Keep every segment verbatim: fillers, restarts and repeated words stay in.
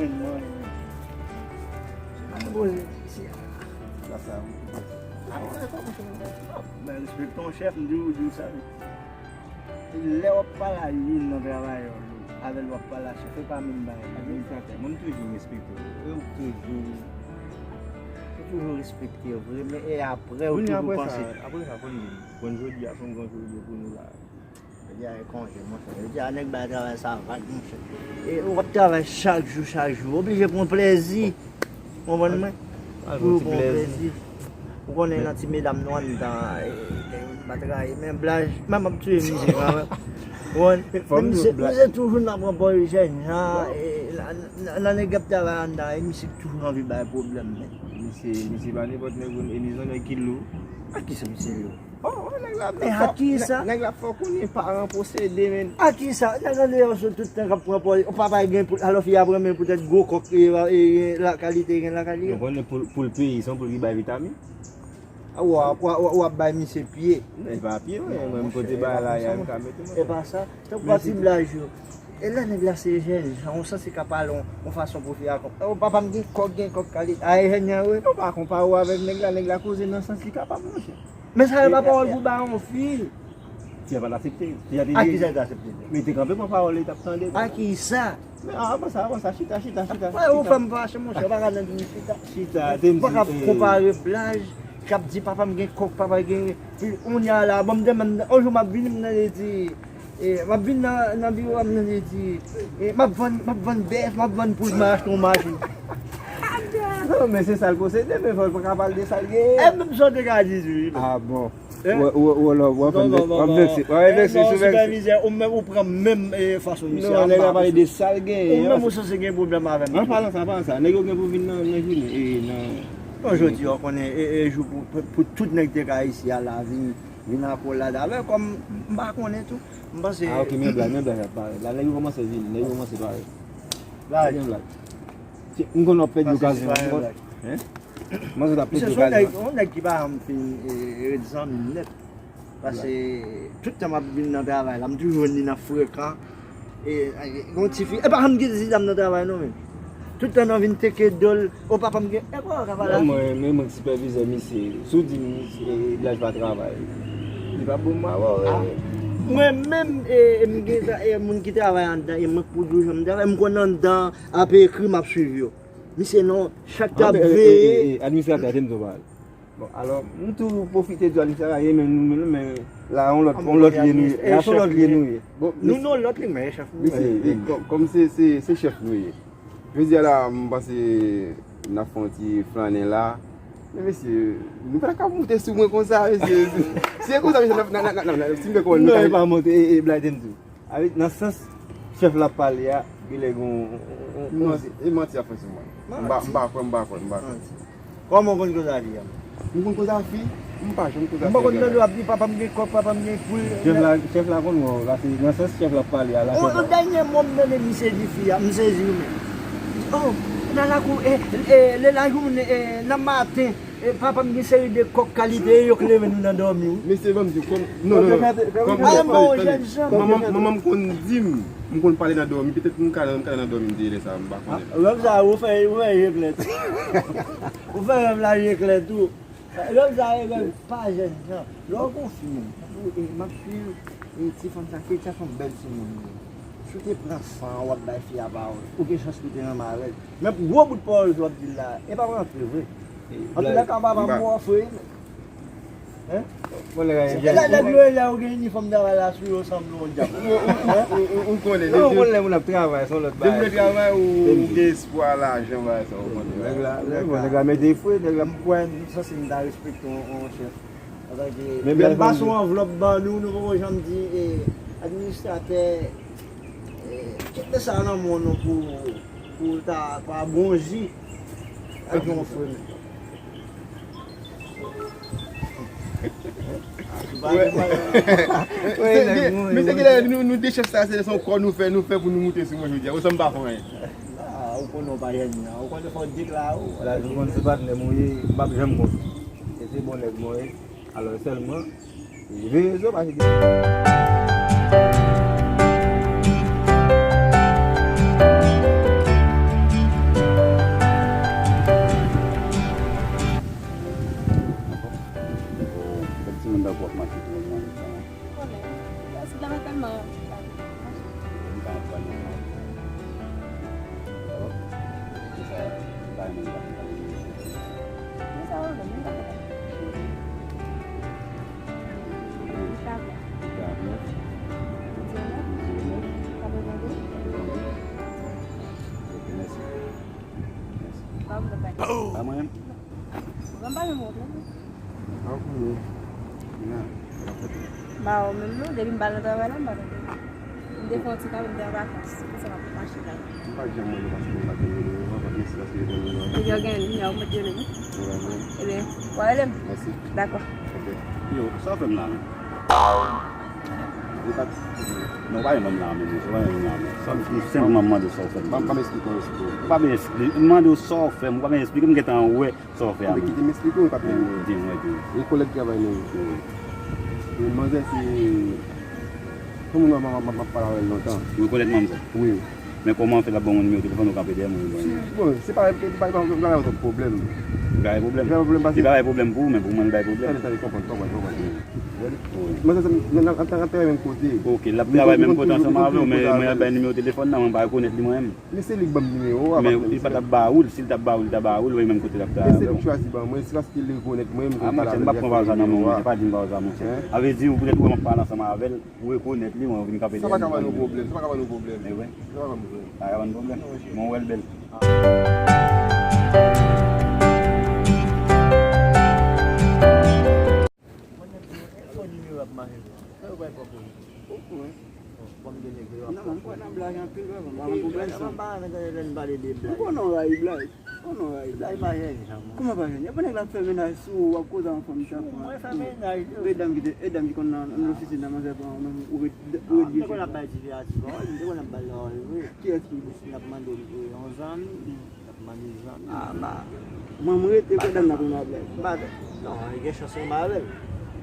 Mwen, mwen. Mwen, respekte yon chèf, m di w, di w sa. Lè w ap pale a youn nan travayè w yo, avè l w ap pale a chèf, e pa menm bagay. Administratè, mwen, m toujou respekte w. Ou toujou, ou toujou respekte w vre, men e apre w toujou panse. Apre sa, konn, konn jodi a se yon gran jodi pou nou la. Jodi a e konje, monchè. Jodi a nèg bay travay sa vag, monchè. E w ap travay chak jou, chak jou. Oblije pran plèzi. Konprann mwen? Pou w pran plèzi. Ou konnen nan ti medam nou anndan, e, e, m pa trayi, men blaj, men m ap touye mizik la, men. Ou konprann? Men misye, misye toujou nan pran pòz jèn jan, e, nan, nan, nan nèg ap travay anndan, e misye toujou anvi bay pwoblèm, men. Misye, misye pa nenpòt nèg, e misye yon nèg ki lou. A kisa misye lou? Oh, oh, nèg la, men a kisa? Nèg la fè w konnen paran posede, men. A kisa? Nèg andeyò sou tout tan k ap pran pòz. Papa gen pou, alò fi ap renmen poutèt gwo kòk, e, e, e, lakalite gen lakay li. Ou konnen poul, poul peyi, se yon poul ki bay vitamin. A, w ap, w ap, w ap bay misye pye. Non, e pa pye, mwen, mwen, m pote bagay la, ya, m ka mete, mwen. E pa sa. Tankou pati blaj yo. E lè nèg la se jèn jan, ou sanse ka pale yon, yon fason pou fi a konp-, o, papa m gen kòk, gen kòk kalite. A, e jèn jan, wi. Ou pa konpare w avèk nèg la, nèg la koze nan sans li kapab, monchè. Men sa yo pa pawòl pou ba yon fi. Fi a pa t aksepte. Fi a te di. A kisa l te aksepte? Men te kanpe pran pawòl li t ap tande. A kisa? Men avan sa, avan sa, chita, chita, chita. Wè, ou fè m fache, monchè, pa ka nan di chita. Chita, te m di. Ou pa ka konpare blaj k ap di papa m gen kòk, papa gen, pi, kounye a la, bon, m te menm, yon jou m ap vini, m tande di, e, m ap vin nan, nan biwo a, m tande di, e, m ap vann, m ap vann bèf, m ap vann poul, m al achte yon machin. Non, men se sa l posede, men fò l pa ka pale de sa l genyen. E menm sa w te ka di tou, wi. A bon. Ou, ou, ou, w ap vekse, w ap vekse, sou vekse. Sipèvizè, ou menm ou pran menm, e, fason misye. Non, nèg la pale de sa l genyen. Ou menm ou sanse gen pwoblèm avè m. An palan sa, palan sa, nèg yo gen pou vin nan, nan jounen, e, nan. Non, jodi a, w konnen, e, e, jou pou, pou, pou tout nèg te ka isi a la, vin, vin akolad avè, kòm m pa konnen tou, m panse. A, ok, men blag, men blag ap parèt. La, nèg yo kòmanse vini, nèg yo kòmanse parèt. Blag. Men blag. M konn w ap pèdi okazyon an. Hein? Mwen sot ap pèdi okazyon an. Misye se yon nèg, yon nèg ki pa janm fin, e, ret zanmi m nèt. Paske tout tan m ap vin nan travay la, m toujou jwenn li nan frekan. E, e, gon ti fi, e pa janm gen ti dam nan travay non, men. Tout tan nan vin teke do l, o papa m gen, e kwa w ka pale a fi? Non, mwen, men mwen sipèvizè misye, si w di m, e, blaj pa travay, li pa bon m avè w. Mwen menm, e, e, m gen, e, moun ki travay anndan, e mwen k pou di w jan m travay, m konn anndan ap ekri, m ap swiv yo. Misye non, chak t ap veye. Administratè, tande m di w bagay. Bon, alò, m tou pwofite di w administratè, men nou, men, men la, yon lòt, yon lòt lye nou ye. La, se yon lòt lye nou ye. Bon, nou, nou lòt lye, men chèf nou. Mesye, e, kò-, kòm se, se, se chèf nou ye. Jodi a la, m panse n ap fè yon ti flannen la. Men mesye, nou pa ka moute sou mwen konsa, mesye. Si se konsa, mesye, n ap, n ap, n ap, n ap, n ap, si m te konn, nou ta. Non, e pa monte, e, e, blag, tande m di w. Avèk, nan sans chèf la ap pale a, genlè gen yon, yon, yon koze. Non, e manti ap fè sou mwen. M pa, m pa kwè, m pa kwè, m pa kwè. Kòman w konn koze a fi a? M konn koze a fi? M pa janm koze a fi. M pa konn tande w ap di papa m gen kòk, papa m gen poul. Chèf la, chèf la konn wè w, paske nan sans chèf la ap pale a la. O, o dènye mo m tande misye di fi a, m sezi wi menm. Oh, nan lakou, e, e, le lajounen, e, nan maten. E papa m gen seri de kòk kalite, e yo k leve nou nan dòmi, wi. Mesye, ban m di w, kòm, non, non, non. Kòm, kòm, kòm, manman, manman m konn di m, m konn pale nan dòmi, petèt m ka, m ka nan dòmi m te ye lè sa a, m pa konnen. Rèv sa a, ou fè, ou fè je klè tou. Ou fè rèv la je klè tou. Rèv sa a, e rèv pa jèn jan. Lè w gon fi menm, tankou, e, m ap swiv, e, ti fanm sa, Ketia se yon bèl timoun li ye. Si w te pran san an, w ap bay fi a pawòl, ou gen chans pou w te renmen avè l. Men gwo bout pawòl sa w ap di l la, e pa rantre vre. Antoulèka, papa m wè w fre. Hein? Bon, lè, lè, lè, lè, lè ou gen inifòm travay la sou yo, sanble yon dyab. Ou, ou, ou, ou, ou, ou konnen, non, depi, ou konnen lè moun ap travay, se yon lòt bagay. Depi ou travay, ou, ou gen espwa lajan, bagay sa, ou konnen. Nèg la, nèg la mete fre, nèg la. M kwè, m sanse m ta respekte yon, yon chèf. Antanke, lè m pase yon anvlòp ban nou, nou poko janm di, e, administratè, e, kite sa nan men w non pou, pou ta, pa bon ji. Ak yon fre menm. Mesye, nou, nou de chèf sa, se yon kò nou fè, nou fè pou nou moute sou mwen jodi a. Ou sanble pa fè anyen. Ah, ou konnen w pa jèn jan, ou konnen fò w deklare w. Ou konnen se patnè m ou ye, m p ap janm kont ou. E se bon nèg mwen ye. Alò sèlman, veye zo paske gen. Mwen pa pwòp mache tou, mwen, sa. Pwoblèm. Sa, se la tèlman. Mwen pa antre nan. Mwen sa, mwen pa. Ok, mèsi. Mèsi. Ba mwen menm. Ban m pale mwen, non? An konnen. Nan, sa k ap fèt la? Ba ou menm non, depi m pa nan travay la, m pa tande. M te fè yon ti kanpe, m te an vakans. Se pou sa m ap mache la. M pa janm wè nou paske m pa tande nou, m pa tande si paske yo tande nou. Ebyen, ou gen nimewo m mete yo menm. Ou gen nimewo? Ebyen, w a rele m? Mèsi. Dakò. Ok. Yo, sa w fè m la menm? Ou pa t-, non, ou pa janm ban m la menm, ou pa janm ban m la menm. Sa m, m senpleman mande w sa w fè m. Ban m, ban m eksplike w, eksplike w. Ou pa byen eksplike, m mande w sa w fè m, ou pa byen eksplike, m gentan wè. Sa w fè a, men kite m eksplike w, pa pèdi. Di m, wi, di m. Yon kolèg travay nou ye. Wi. E manzè se yon moun m ap pale avè l lontan. Ou rekonèt manzè? Wi. Men kòman w fè l ap ban w nimewo telefòn ou kanpe dèyè mwen, mwen? Bon, se pa, se pa, li pa bay pwoblèm. Li pa bay pwoblèm? Li pa bay pwoblèm paske li pa bay pwoblèm pou ou, men pou mwen, li bay pwoblèm. Tande, tande, konprann, konprann, konprann. Wi. Manzè se, n ap, n ap, n ap travay menm kote. Ok, l ap travay menm kote ansanm avè w, men mwen ap bay nimewo telefòn nan, mwen pa rekonèt li mwen menm. Men se li k ban m nimewo a. Men li pa t ap ba ou l, si l t ap ba ou l, li ta ba ou l, wi, menm kote l ap travay avè w. Men se li k chwazi ban mwen, se paske li rekonèt mwen, m konn pale avè l, li ap fè nimewo a. A, monchè, m p ap pran pawòl sa nan men w, monchè, pa di m pawòl sa, monchè. Sa vle di, ou poutèt ou wè m ap pale ansanm avè l, ou rekonèt li, mwen, ou vin kanpe dèyè m. Sa pa ka ban nou pwoblèm, sa pa ka ban nou pwoblèm. E vre? Sa pa ka ban nou pwoblèm. Pa ka ban nou pwoblèm. Non, monchè. Men w wè l bèl. Mwen menm tou, e fò nimewo ap mache tou. Sa yo bay pòp ou? Ou kwè? Bon, kòm gen nèg yo ap... Non, m kwè nan blag anpil, vre, m pa konn pwoblèm sa. M pa renmen tande lè n pale de blag. M konnen w rayi blag. M konnen w rayi blag. Blag pa jèn sa, mwen. Kòman pa jèn? Epi nèg la ap fè mennaj sou ou, w ap koze ansanm sa. Mwen fè mennaj tou. E dam ki te, e dam ki konn nan, nan ofisin nan, manzè pran ou menm, ou ret, ou ret vye chèz la. Ah, m te konn ap bay ti fi a ti pawòl, m te konn ap ba l pawòl vre. Kiyès ki... N ap mande yon zanmi. Mande zanmi. Ah, ba. Mwen, mwen rete kòdam nan pou mwen avè l. Ba, non, gen chans mwen ba avè l.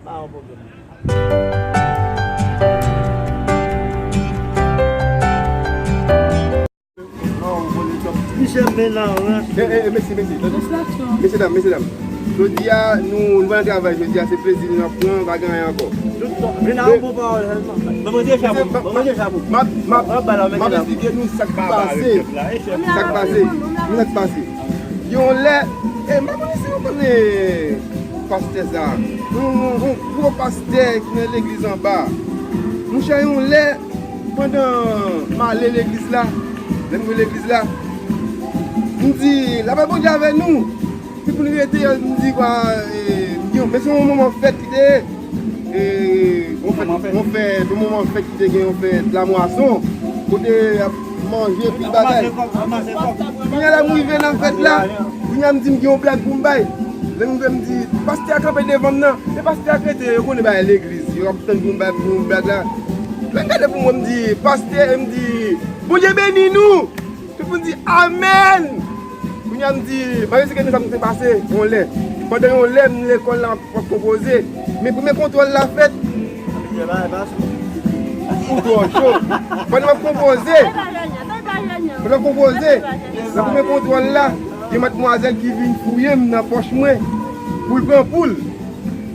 Pa yon pwoblèm. Non, ou konn li twòp. Misye men nan rans. Eh, eh, eh, mesi, mesi. Tande. Mesyedam, mesyedam. Jodi a, nou, nou pa nan travay jodi a, se plezi nou ap pran, pa gen anyen ankò. Vin ak yon bon pawòl sèlman. Ban mwen de chapo, ban mwen de chapo. M ap, m ap, m ap eksplike nou sa k pase. Sa k pase. Nou sa k pase. Yon lè, e, m pa konnen si nou konnen pastè sa. Yon, yon, yon gwo pastè ki nan legliz anba. Monchè, yon lè, pandan m ale legliz la, lè m rive legliz la, m di, lapè Bondye avè nou. Se pou n rete, m di kwa, e, yon, men se yon moman fèt ki te ye. E, yon fèt, yon fèt, yon moman fèt ki te gen yon fèt lamwason, kote y ap manje, tout bagay. Kounye a la m rive nan fèt la, kounye a m di m gen yon blag pou m bay. Lè m rive m di, pastè a kanpe devan m nan, e pastè a k rete, yo konnen bagay legliz, yo ap tann pou m bay pou yon blag la. Lè m gade pou mwen, m di, pastè, m di, Bondye beni nou! Tout moun di, amèn! Kounye a m di, m pa esplike nou sa m te pase, yon lè. Pandan yon lè, m lekòl la, m ap konpoze. Men premye kontwòl la fèt. Ou twò cho. Pandan m ap konpoze, pandan m ap konpoze, nan premye kontwòl la, gen madmwazèl ki vin fouye m nan pòch mwen pou l pran poul.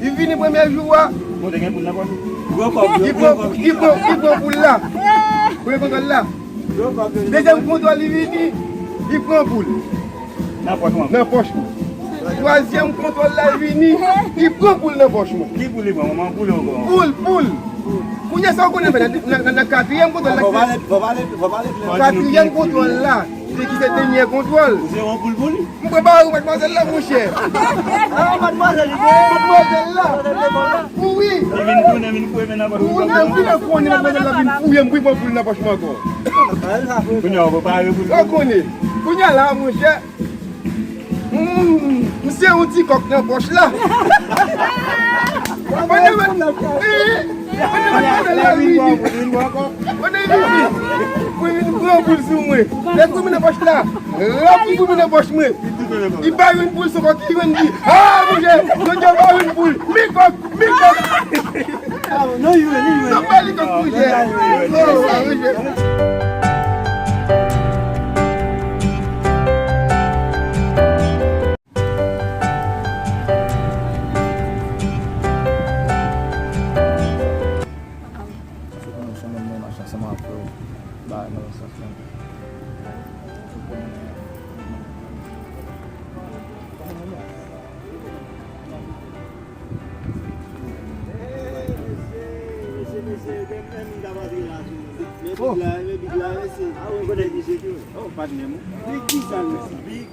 Li vini premye jou a. Bon, te gen poul nan pòch ou? Gwo kòb, li pran, li pran, li pran poul la. Premye kontwòl la. Dezyèm kontwòl li vini, li pran poul. Nan pòch mwen. Nan pòch mwen. Twazyèm kontwòl la vini, li pran poul nan pòch mwen. Ki poul li pran? Manman poul ankò? Poul, poul. Kounye a sa ou konnen fè nan, nan, nan, nan katriyèm kontwòl la. Katriyèm kontwòl la, se ki se dènyè kontwòl. Ou se yon poul pou li? M prepare w, madmwazèl la, monchè. Ah, madmwazèl, li gen. Madmwazèl la. Wi. Li vin tounen, vin fouye men nan pòch. Wi, men vin fouye, madmwazèl la vin fouye m, wi, pran poul nan pòch mwen ankò. Kounye a, w prepare pou l. Ou konnen. Kounye a la, monchè. Mm, m se yon ti kòk nan pòch la. Pandan m, wi. Pandan m, pandan m, wi. Pandan m, wi. Pou vin pran poul sou mwen. Lè poul mwen nan pòch la. Lè poul mwen nan pòch mwen. Li bay yon poul sou kòk, li jwenn di, ah, monchè, jodi a bay yon poul. Mi kòk, mi kòk. Ah, non, li jwe, li jwe. Non, pa li kòk, monchè. Non, pa li jwe. Big la, men Big la, men se. Ah, ou rekonèt misye tou? Oh, patnè m. Big, Big sa, men. Big, Big.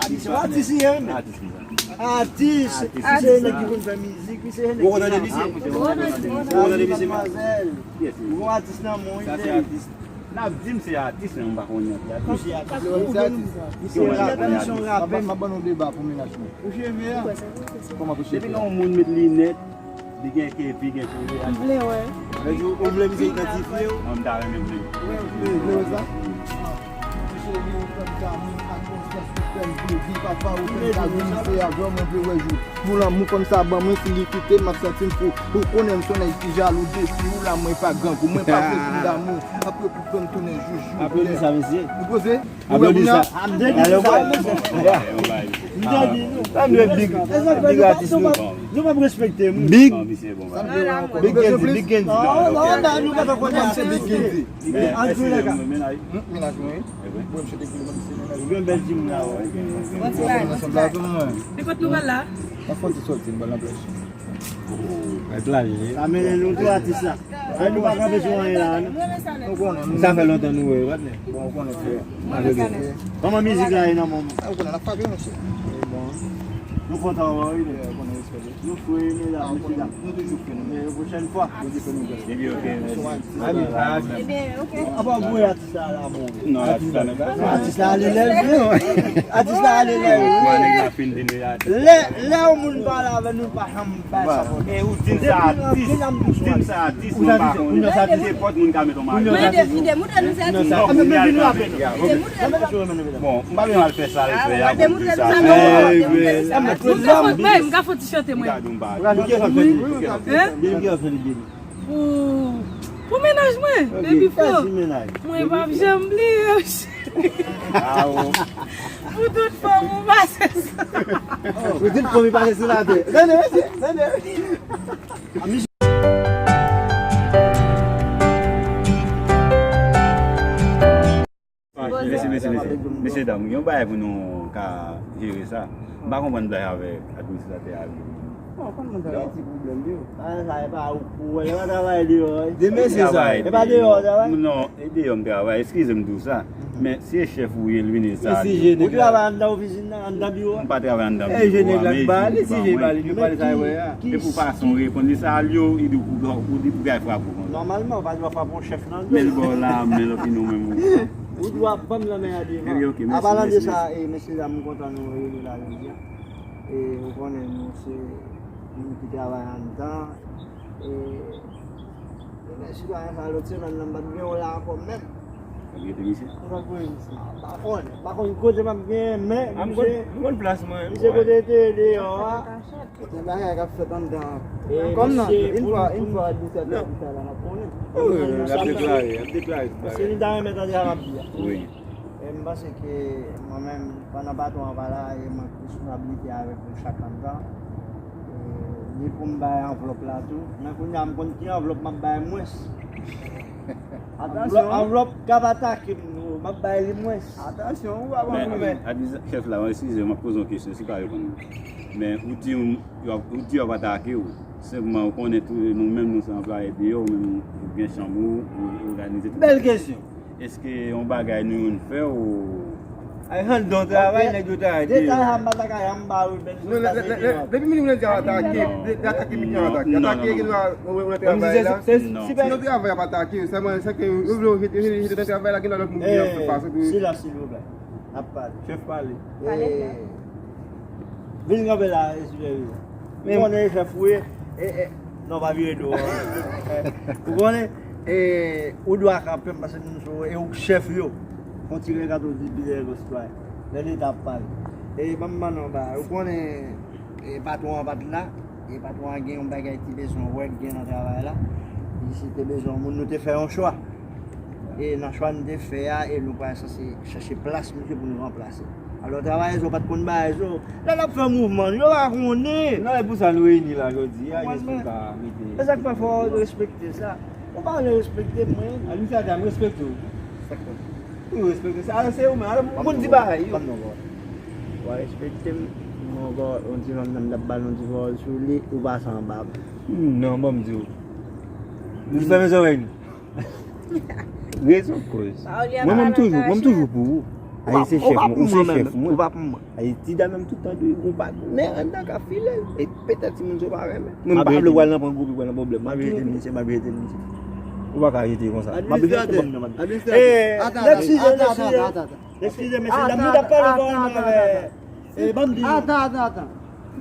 Atis, atis li ye, men. Atis li ye. Atis, atis, se nèg ki konn fè mizik, misye se nèg ki konn fè mizik. Ou konn tande misye? Ou konn tande misye? Yes, wi. Bon atis nan mwen, sa se atis. N ap di m se atis, men m pa konnen ki atis. Misye atis. Misye rapè, misye rapè. M ap ban nou deba pou mennaj mwen. Ou cheve a. Kòman pou cheve? Depi lè yon moun met linèt, li gen kepi, gen cheve. M vle wè. Ou vle misye idantifye w? Mwen, m ta renmen vle. Ou vle wè sa? Misye gen yon fanm ka moun ak konsyans, ou fè l plezi, papa, ou fè l ka di misye avè w, mwen vle wè jou. Pou lanmou fanm sa ban mwen, si li kite m, m ap santi m fou. Ou konnen m se yon nèg ki jalou, depi ou la, mwen pa grangou, mwen pa vle fin damou. Apre pou fè m tounen joujou. Aplodi sa, mesye. Ou poze? Aplodi sa. Alò, bon. Sa m dwe Big, Big atis nou. Nou p ap respekte m. Big. Big Kendy, Big Kendy. Non, non, non, nou pa konn se Big Kendy. An tou lè ka. Mennaj mwen, wi. Bon, msye te koule, mwen, se mennaj mwen. Ou gen bèl timoun la, wi. Bon ti bagay, bon ti bagay. E kot nou pral la? Mwen fè yon ti sòti, m pral nan plaj. Ay, plaj, wi. Sa mennen nou tou atis la. Ay, nou pa kanpe sou anyen la, non. Ou konnen, sa fè lontan nou wè, patnè. Bon, ou konnen, frè. Kòman mizik la ye nan moman? Ay, ou konnen, n ap frape, mesye. Bon. Nou kontan wè w, wi. Ou konnen, respè. Nou fre, medam, mesye dam. Nou toujou fre, nou. Men yon pwochèn fwa. Nou di fre nou bèl. Epi, ok, mèsi. Ebyen, ok. Apa w voye atis la la, bon. Non, atis la, non. Atis la ale lè l vle. Atis la ale lè l vle. Lè, lè yon moun pale avè nou, pa janm bay sa pwoblèm. E ou di m sa atis, ou di m sa atis, mwen pa konnen. Nenpòt moun ka met yon mari. Mande, mande, mande nou se atis. Non, mande nou apèl. Bon, m pa bezwen al fè sa l fè a pou di sa. M ka fè, m ka fè ti chante mwen. Pou, pou mennaj mwen, baby fo. Mwen p ap janm bliye w, cheri. Pou tout fanm ou pase sou. Pou tout fanm ou pase sou latè. Tande, mesye, tande. Mesye, mesye, mesye, mesye dam, yon bagay pou nou ka jere sa. M pa konprann bagay avèk administratè a. Bon, konn moun sa gen ti pwoblèm, yo. Bagay sa, e pa ou, ou wè, e pa travay deyò, wi. De mesye sa. E pa deyò, travay? Non, e deyò m travay, eskize m di w sa. Men si e chèf ou ye, Louinez sa. Ou travay anndan ofis Anndan biwo a? M pa travay anndan biwo a, men e jene bal, li pale sa, e wè a. E pou fason w reponn li sa, al yo, li di w pou, pou di pou gay frape w konsa. Nòmalman, ou pa dwe frape yon chèf nan do. Men l ba w la, men l opinyon menm ou. Ou dwe ap ban m lanmen a devan. Ebyen, ok, mèsi, mèsi, mèsi. An palan de sa, e, mesye dam, m kontan nou reyini la jodi a. E, ou konnen nou se moun ki travay anndan. E, e, men sitwayen sa, lòt semèn nan, m pa t gen yon la ankò menm. Ou rete misye? Ou pa konnen misye. M pa konnen. M pa konn kote m ap genyen, men misye, m konn plas mwen, misye kote l te ye deyò a. Gen bagay k ap fèt anndan. Kòm nan, yon fwa, yon fwa, di sa, di sa la, n ap konnen. Wi, wi, wi, ap deklare, ap deklare tout bagay. Paske li ta renmen tande sa m ap di a. Wi. E m panse ke mwen menm, pandan patwon an pa la, e mwen k responsablite avèk nou chak anndan. E, ni pou m bay anvlòp la tou. Men kounye a, m konn ki anvlòp m ap bay mwens. Anvlòp, anvlòp k ap atake m, m ap bay li mwens. Atansyon, ou pa konn. Men, men, chèf la, eskize, m ap poze yon kesyon, si w pa reponn mwen. Men, ou di m, yo ap, ou di yo ap atake w. Senpman, ou konnen tou, nou menm, nou se anplwaye deyò, ou menm, ou gen chanm ou, ou òganize tout. Bèl kesyon. Èske yon bagay nou youn fè ou? Ay, anndan w travay, nèg yo travay deyò. Detay sa, m pa ta ka janm ba ou, men. Non, lè, lè, lè, depi minit lè di atake, lè atake minit atake. Atake ki dwa ou travay la. Si yo travay ap atake, sèlman se ke yo vle yo jete, yo jete nan travay la, gen lòt moun ki ap fè fason pou. Silans, silvouplè. N ap pale. Chèf pale. Pale klè. Vin kanpe la, e, sipèvizè. Ou konnen chèf ou ye. E, e, non, pa vire do. Ou konnen, e, ou dwe kanpe, paske nou sou, e ou k chèf yo. Fon ti rekat ou di bizè gwo sitwayen. Lè Leta ap pale. E, ban m ban nou bagay. Ou konnen, e, patwon an pa t la. E patwon an gen yon bagay ki bezwen wè k gen nan travay la. Li si te bezwen yon moun, nou te fè yon chwa. E nan chwa nou te fè a, e nou pral sanse chèche plas misye pou nou ranplase. Alò, travayè yo pa t konn bagay yo. Lè n ap fè mouvman, yo pa konnen. Non, e pou sa nou reyini la jodi a, jis pou n ka mete. E sa k fè fò w respekte sa. Ou pa vle respekte mwen. A, misye a di a, m respekte w. Sa k fè? Ou respekte sa. Alò, se ou menm. Alò, m konn di bagay yo. Ban m non, bro. Ou pa respekte m. Mwen ankò, yon ti fanm nan m t ap ba l yon ti pawòl sou li, ou pase anba m. Hmm, non, ban m di w. Nou fèmen zòrèy nou. Rezon koz. Mwen menm toujou, mwen menm toujou pou ou. Ayiti se chèf mwen, ou se chèf mwen. Ou pa pou mwen. Ayiti da menm tout tan tou, ou pa men anndan ka file. E petèt timoun sa w pa renmen. Mwen pa vle w al nan pran gwo pi, w al nan pwoblèm. M ap jete misye, m ap jete misye. Ou pa ka jete konsa. Administratè, administratè. Eskize, mesye dam, nou t ap pale, ou pa renmen avè. E, ban m di nou. Atan, atan, atan.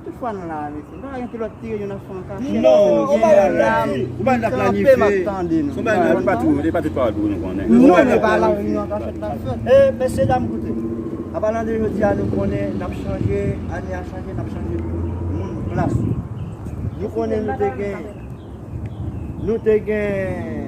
Tout fwa nou la, mesye. Nou pa gen tout lòt tire, nou ap fè an kachèt. Non, ou pa gen la. Ou pa gen la planifye. M ap tande nou. Se yon bagay nou pa tou, se pa tout pawòl pou nou konnen. Non, men pa la reyinyon an kachèt la fèt. E, mesye dam, koute. Apalan de jodi a, nou konnen n ap chanje, ane a chanje, n ap chanje tout moun plas. Nou konnen nou te gen Nou te gen,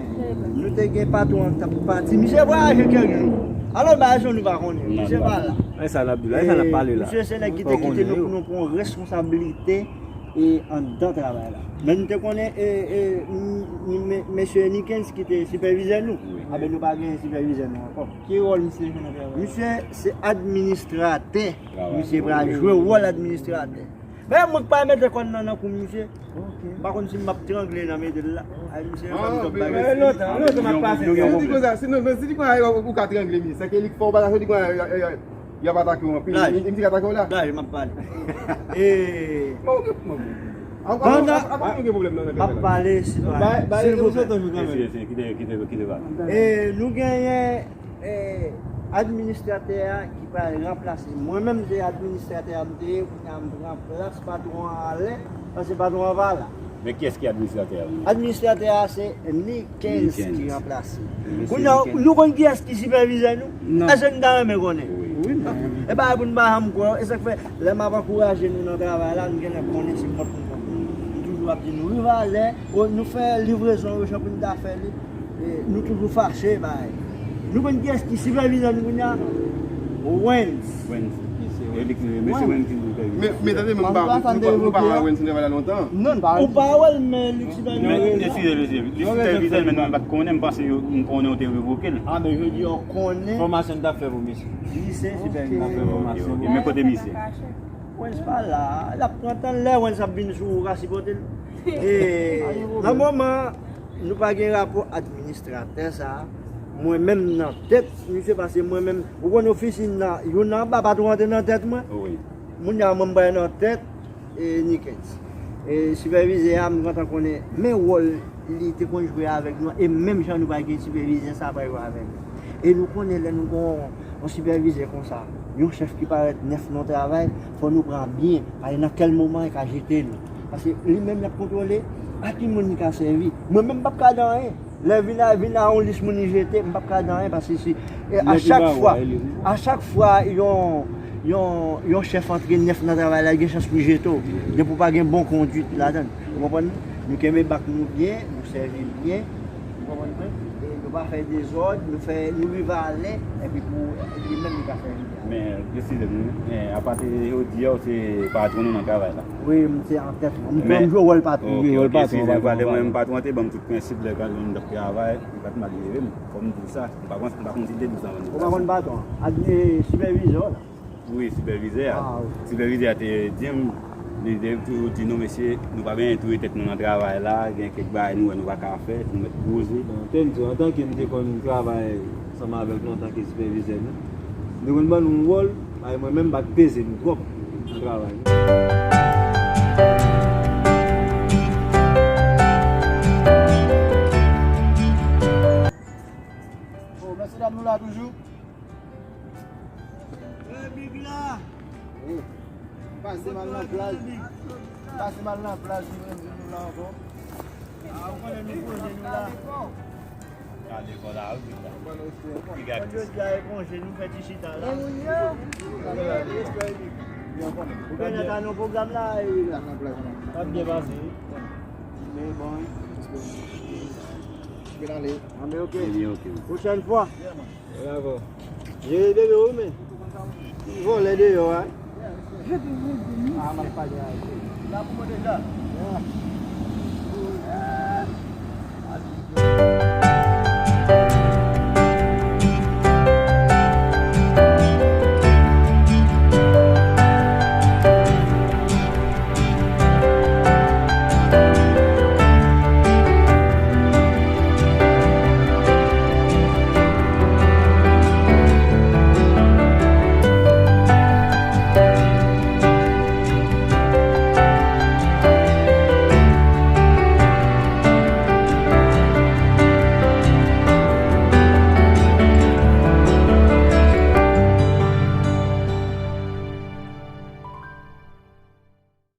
nou te gen patwon an k t ap pati. Misye vwayaje kèk jou. Alò, bagay sa nou pa konnen. Misye pa la. E sa n ap di la, e sa n ap pale la. Misye se nèg ki te kite nou pou nou pran yon responsablite e anndan travay la. Men nou te konnen e, e, m- m- mesye Nikens ki te sipèvizè nou. Aben nou pa gen sipèvizè nou ankò. Ki wòl misye jwe nan travay la? Misye se administratè. Misye pral jwe wòl administratè. Men mwen k pa mete kòn nan nan kou misye. M pa konn si m ap trangle nan mete l la. Ay, misye fè m twòp bagay. Lontan, lontan m ap pase. Si di konsa, si non, non, si di konsa, ou ka trangle misye. Sa ke li k fè w pa ka, si di konsa, y a- y a- y a- y ap atake w anpil. Li di k atake w la. Blayi, m ap pale. E Bon, ok, bon. Pandan m ap pale, si nou genyen. E nou genyen E, administratè a ki pral ranplase. Mwen menm se administratè a m te ye, kounye a m pran plas patwon an ale, paske patwon an pa la. Men kiyès ki administratè a? Administratè a se Nikens ki ranplase. Kounye a, nou konn kiyès ki sipèvizè nou? Èske nou ta renmen konnen? E bagay pou nou pa janm kwè, e sa k fè, lè m ap ankouraje nou nan travay la, nou genlè konnen se kont nou kont nou. Nou toujou ap di nou rive alè, nou fè livrezon yo jan pou nou ta fè li. E, nou toujou fache, bay. Nou konn kiyès ki sipèvizè nou kounye a? Wens. Wens. E li ki, mesye Wens ki sipèvizè. Men, men tande, men nou pa, nou pa, nou pa wè Wens nan travay la lontan. Non, nou pa wè. Ou pa wè l, men li sipèvizè. Men, eskize, mesye, li sipèvizè, men nou menm pa t konnen, m panse yo, m konnen yo te revoke l. A, men jodi a w konnen. Fòmasyon n t ap fè pou misye. Li se sipèvizè. N ap fè fòmasyon. Ok, ok. Men kote misye? Wens pa la. L ap pran tan l, lè Wens ap vin sou ou, ou ka sipòte l. E, nan moman, Nou pa gen rapò administratè sa a. Mwen menm nan tèt misye, paske mwen menm, ou konn ofisin nan, youn anba, patwon an te nan tèt mwen. Wi. Moun nan mwen pral nan tèt, e, Nikens. E sipèvizè a, m gentan konnen, men wòl li te konn jwe avèk nou, e menm jan nou pa gen sipèvizè sa pral jwe avèk nou. E nou konnen lè nou gon yon sipèvizè konsa, yon chèf ki parèt nèf nan travay, fò nou pran byen, paske nan kèl moman li ka jete nou. Paske li menm l ap kontwole a ki moun li ka sèvi. Mwen menm m p ap ka di anyen. Lè vin a, vin a yon lis moun li jete, m p ap ka di anyen paske si, e, a chak fwa, a chak fwa yon, yon, yon chèf antre nèf nan travay la, gen chans pou jete w. Depi w pa gen bon kondwit ladan l. Ou konprann? Nou kenbe bak nou byen, nou sèvi l byen. Ou konprann mwen? E nou pa fè dezòd, nou fè, nou rive alè, epi pou li menm li ka fè li. Men, eskize m, men, apati jodi a, ou se patwon nou nan travay la. Wi, m se antèt. M pran jwe wòl patwon. Ok, ok, eskize m, vale mwen menm patwon an te ban m tout prensip lè gade moun t ap travay, li pa t maltrete m. Fò m di w sa, m pa konn, m pa konn si l te di w sa anvan. Ou pa konn patwon an? Sipèvizè w la. Wi, sipèvizè a. Sipèvizè a te di m, li te toujou di nou, mesye, nou pa bezwen touye tèt nou nan travay la, gen kèk bagay nou wè nou pa ka fè, nou mèt poze. Bon, te m di w, antanke m te konn travay ansanm avèk nou antanke sipèvizè nou, m te konn ban nou yon wòl, bay mwen menm pa t peze nou twòp nan travay nou. Bon, mèsi dam nou la toujou. Hey, Big la. Pase mal nan plaj. Pase mal nan plaj, nou menm nou la ankò. A, ou konnen nou poze nou la. Gade kò la, wi, Big la. Piga jodi a e konje, nou fè ti chita la. Ou genlè ta nan pwogram la, e, w ap byen pase, wi. Men bon, wi. Anben, ok. Pwochèn fwa. Bravo. Jere bebe w, men. Vòlè deyò a. Ah, m ap pale a. La pou mwen deja.